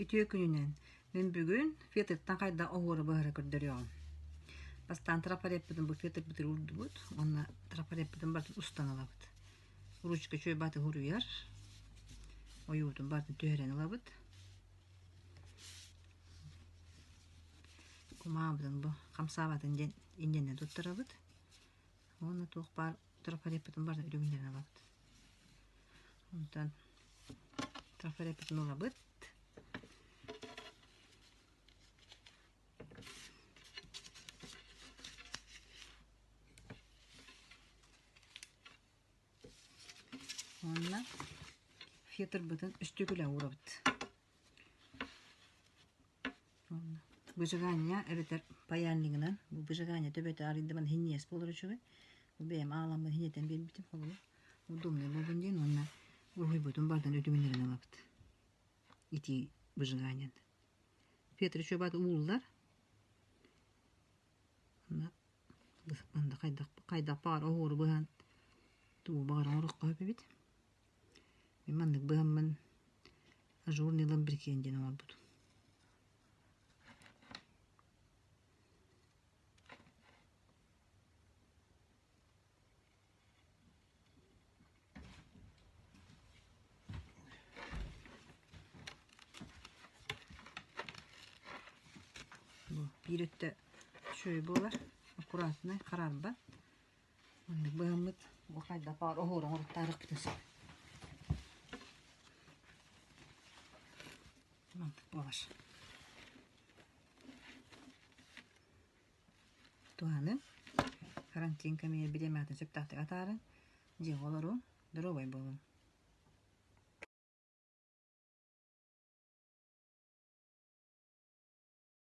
Үтүө күнүнэн! Мин бүгүн фетртан хайдах оһуору быһары көрдөрүөҕүм. Бастаан трафаретпытын бу фетрбытыгар уурдубут уонна трафаретпытын барытын устан ылабыт. Ручка үчүгэй баҕайытык суруйар, ойуутун барытын түһэрэн ылабыт. Кумаабытын бу хамсаабатын диэн инньэнэн туттарабыт. Уонна туох баар трафаретпытын барытын үрүҥүнэн ылабыт. Онтон трафаретпытын ылабыт. Уонна фетрбытын үстүкүлэ уурабыт. Выжигание эбэтэр паяльнигынан бу выжигание төбөтө арыйдыбын хинньиэс буолар үчүгэй. Бу бэйэм ааламмын хинньэтэн биэрбитим холобур. Удобнай буоллун диэн уонна уруһуйбутун барытын үтүгүннэрэн ылабыт. Итии выжиганиен. Петр үчүгэй ууллар. Манна хайдах хайдах баҕар оһуору быһан тугу баҕар оҥоруохха сөп эбит. Мин маннык быһаммын ажурный ламбрикиэн диэн оҥорбутум. Бу биир өттө үчүгэй буолар, аккуратнай, хараарбат. Маннык быһаммыт бу хайдах баҕар оһуор оҥоруттаарыкпытын сөп. Маннык буолар. Туһаныҥ, карантин кэмигэр бириэмэҕитин сөптөөхтүк атаарыҥ, дьиэҕэ олоруҥ, доруобай буолуҥ.